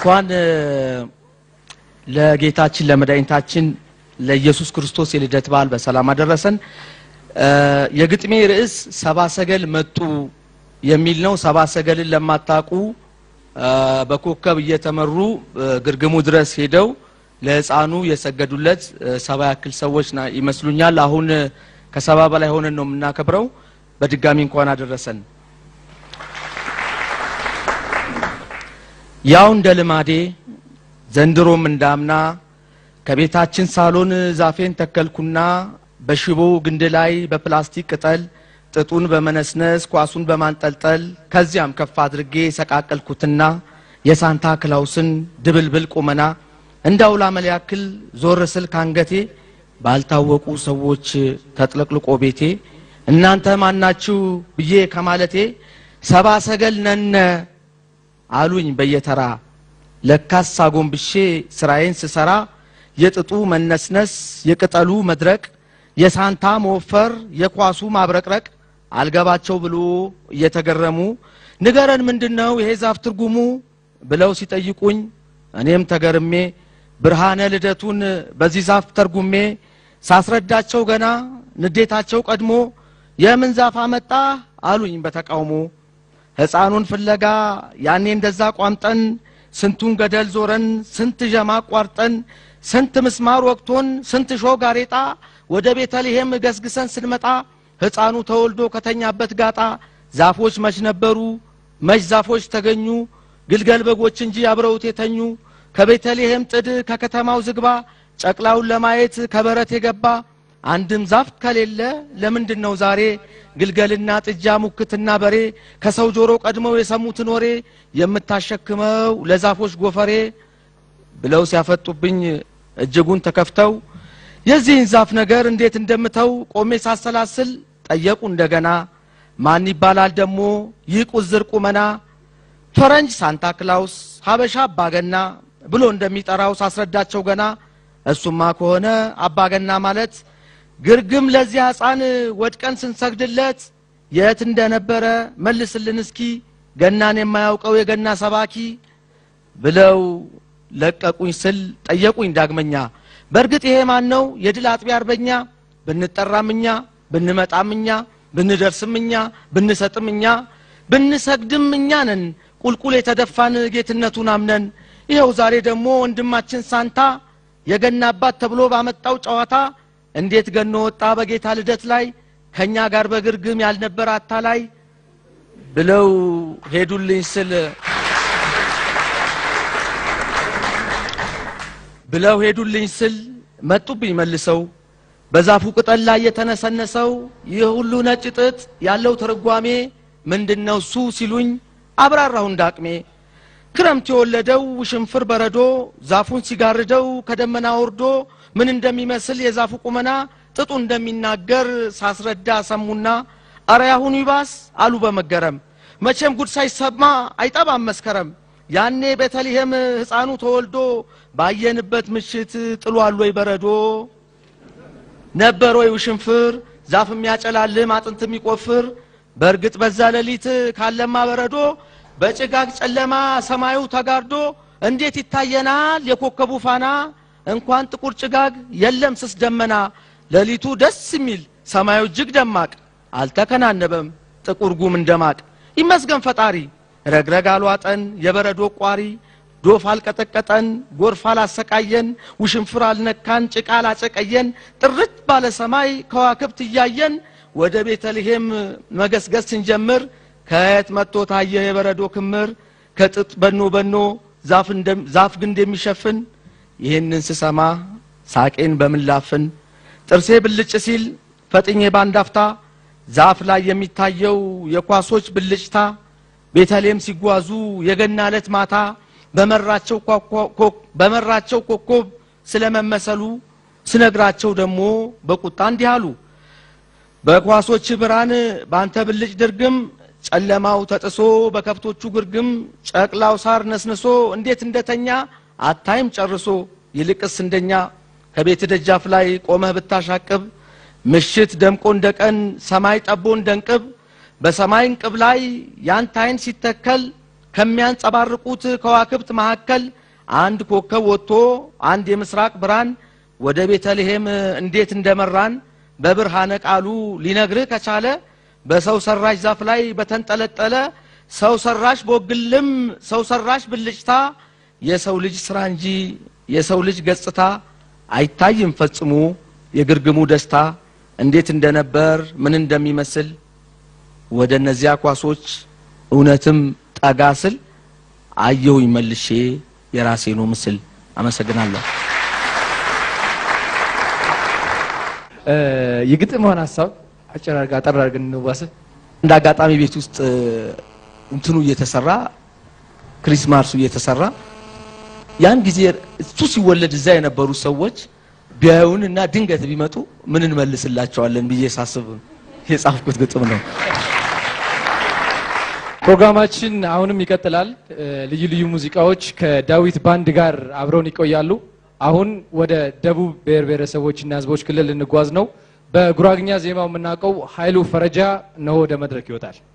እንኳን ለጌታችን ለመድኃኒታችን ለኢየሱስ ክርስቶስ የልደት በዓል በሰላም አደረሰን። የግጥሜ ርዕስ ሰባ ሰገል መጡ የሚል ነው። ሰባ ሰገልን ለማታውቁ በኮከብ እየተመሩ ግርግሙ ድረስ ሄደው ለህፃኑ የሰገዱለት 70 ያክል ሰዎች ይመስሉኛል። አሁን ከ70 በላይ ሆነን ነው የምናከብረው። በድጋሚ እንኳን አደረሰን። ያው እንደ ልማዴ ዘንድሮም እንዳምና ከቤታችን ሳሎን ዛፌን ተከልኩና በሽቦ ግንድ ላይ በፕላስቲክ ቅጠል ጥጡን በመነስነስ ኳሱን በማንጠልጠል ከዚያም ከፍ አድርጌ ሰቃቀልኩትና የሳንታ ክላውስን ድብልብል ቁመና እንዳው ላመል ያክል ዞር ስል ካንገቴ ባልታወቁ ሰዎች ተጥለቅልቆ ቤቴ እናንተ ማናችሁ ብዬ ከማለቴ ሰባ ሰገል ነን አሉኝ በየተራ። ለካስ አጎንብሼ ስራዬን ስሰራ የጥጡ መነስነስ የቅጠሉ መድረቅ የሳንታ መወፈር የኳሱ ማብረቅረቅ አልገባቸው ብሎ እየተገረሙ ንገረን ምንድነው ይሄ ዛፍ ትርጉሙ ብለው ሲጠይቁኝ እኔም ተገርሜ ብርሃነ ልደቱን በዚህ ዛፍ ተርጉሜ ሳስረዳቸው ገና ንዴታቸው ቀድሞ የምን ዛፍ አመጣ አሉኝ በተቃውሞ። ህፃኑን ፍለጋ ያኔ እንደዛ ቋምጠን ስንቱን ገደል ዞረን ስንት ጀማ ቋርጠን ስንት ምስማር ወቅቶን ስንት ሾህ ጋሬጣ ወደ ቤተልሔም ገስግሰን ስንመጣ ህፃኑ ተወልዶ ከተኛበት ጋጣ ዛፎች መች ነበሩ መች ዛፎች ተገኙ ግልገል በጎች እንጂ አብረውት የተኙ ከቤተልሔም ጥድ ከከተማው ዝግባ ጨቅላውን ለማየት ከበረት የገባ አንድም ዛፍ ከሌለ ለምንድነው ዛሬ ግልገልና ጥጃ ሙክትና በሬ ከሰው ጆሮ ቀድመው የሰሙትን ወሬ የምታሸክመው ለዛፎች ጎፈሬ ብለው ሲያፈጡብኝ እጅጉን ተከፍተው የዚህን ዛፍ ነገር እንዴት እንደምተው ቆሜ ሳሰላስል ጠየቁ እንደገና። ማን ይባላል ደሞ ይህ ቁዝር ቁመና ፈረንጅ ሳንታ ክላውስ ሀበሻ አባገና ብሎ እንደሚጠራው ሳስረዳቸው ገና እሱማ ከሆነ አባገና ማለት ግርግም ለዚህ ህፃን ወድቀን ስንሰግድለት የት እንደነበረ መልስልን እስኪ ገናን የማያውቀው የገና ሰባኪ ብለው ለቀቁኝ ስል ጠየቁኝ ዳግመኛ። በእርግጥ ይሄ ማን ነው የድል አጥቢያ አርበኛ ብንጠራም እኛ ብንመጣም እኛ ብንደርስም እኛ ብንሰጥም እኛ ብንሰግድም እኛ ነን ቁልቁል የተደፋን ጌትነቱን አምነን። ይኸው ዛሬ ደግሞ ወንድማችን ሳንታ የገና አባት ተብሎ ባመጣው ጨዋታ እንዴት ገኖ ወጣ በጌታ ልደት ላይ ከኛ ጋር በግርግም ያልነበረ አታላይ ብለው ሄዱልኝ ስል ብለው ሄዱልኝ ስል መጡብኝ መልሰው በዛፉ ቅጠል ላይ የተነሰነሰው ይህ ሁሉ ነጭ ጥጥ ያለው ትርጓሜ ምንድነው እሱ ሲሉኝ አብራራሁ እንዳቅሜ። ክረምት የወለደው ውሽንፍር በረዶ ዛፉን ሲጋርደው ከደመና ወርዶ ምን እንደሚመስል የዛፉ ቁመና ጥጡ እንደሚናገር ሳስረዳ ሰሙና አረ ያሁኑ ይባስ አሉ በመገረም። መቼም ጉድ ሳይሰማ አይጠባም መስከረም። ያኔ ቤተልሔም ህፃኑ ተወልዶ ባየንበት ምሽት ጥሏል ወይ በረዶ ነበር ወይ ውሽንፍር ዛፍ የሚያጨላልም አጥንት የሚቆፍር በእርግጥ በዛ ሌሊት ካለማ በረዶ በጭጋግ ጨለማ ሰማዩ ተጋርዶ እንዴት ይታየናል የኮከቡ ፋና እንኳን ጥቁር ጭጋግ የለም ስስ ደመና ሌሊቱ ደስ የሚል ሰማዩ እጅግ ደማቅ አልተከናነበም ጥቁር ጉም እንደማቅ። ይመስገን ፈጣሪ ረግረግ አልዋጠን የበረዶ ቋሪ ዶፍ አልቀጠቀጠን ጎርፍ አላሰቃየን ውሽንፍር አልነካን ጭቃ አላጨቀየን ጥርት ባለ ሰማይ ከዋክብት እያየን ወደ ቤተልሔም መገስገስ ስንጀምር ከየት መጥቶ ታየ የበረዶ ክምር ከጥጥ በኖ በኖ ዛፍ ግንድ የሚሸፍን። ይህንን ስሰማ ሳቄን በምላፍን ጥርሴ ብልጭ ሲል ፈጥኜ ባንዳፍታ ዛፍ ላይ የሚታየው የኳሶች ብልጭታ ቤተልሔም ሲጓዙ የገና ዕለት ማታ በመራቸው ኮከብ ስለመመሰሉ ስነግራቸው ደግሞ በቁጣ እንዲህ አሉ። በኳሶች ብርሃን ባንተ ብልጭ ድርግም ጨለማው ተጥሶ በከብቶቹ ግርግም ጨቅላው ሳር ነስንሶ እንዴት እንደተኛ አታይም ጨርሶ። ይልቅስ እንደኛ ከቤት ደጃፍ ላይ ቆመህ ብታሻቅብ ምሽት ደምቆ እንደቀን ሰማይ ጠቦ እንደንቅብ በሰማይ እንቅብ ላይ ያንተ አይን ሲተከል ከሚያንጸባርቁት ከዋክብት መካከል አንድ ኮከብ ወጥቶ አንድ የምስራቅ ብርሃን ወደ ቤተልሔም እንዴት እንደመራን በብርሃነ ቃሉ ሊነግርህ ከቻለ በሰው ሰራሽ ዛፍ ላይ በተንጠለጠለ ሰው ሰራሽ ቦግልም ሰው ሰራሽ ብልጭታ የሰው ልጅ ስራ እንጂ የሰው ልጅ ገጽታ አይታይም ፈጽሞ የግርግሙ ደስታ እንዴት እንደነበር ምን እንደሚመስል ወደ እነዚያ ኳሶች እውነትም ጠጋ ስል አየሁኝ መልሼ የራሴኑ ምስል። አመሰግናለሁ። የግጥምህን ሀሳብ አጭር አድርገህ አጠር አድርገን እንዋስህ። እንደ አጋጣሚ ቤት ውስጥ እንትኑ እየተሰራ ክሪስማሱ እየተሰራ ያን ጊዜ እሱ ሲወለድ እዛ የነበሩ ሰዎች ቢያዩን እና ድንገት ቢመጡ ምን እንመልስላቸዋለን ብዬ ሳስብ የጻፍኩት ግጥም ነው። ፕሮግራማችን አሁንም ይቀጥላል። ልዩ ልዩ ሙዚቃዎች ከዳዊት ባንድ ጋር አብረውን ይቆያሉ። አሁን ወደ ደቡብ ብሔር ብሔረሰቦችና ሕዝቦች ክልል ልንጓዝ ነው። በጉራግኛ ዜማው የምናውቀው ኃይሉ ፈረጃ እነሆ ወደ መድረክ ይወጣል።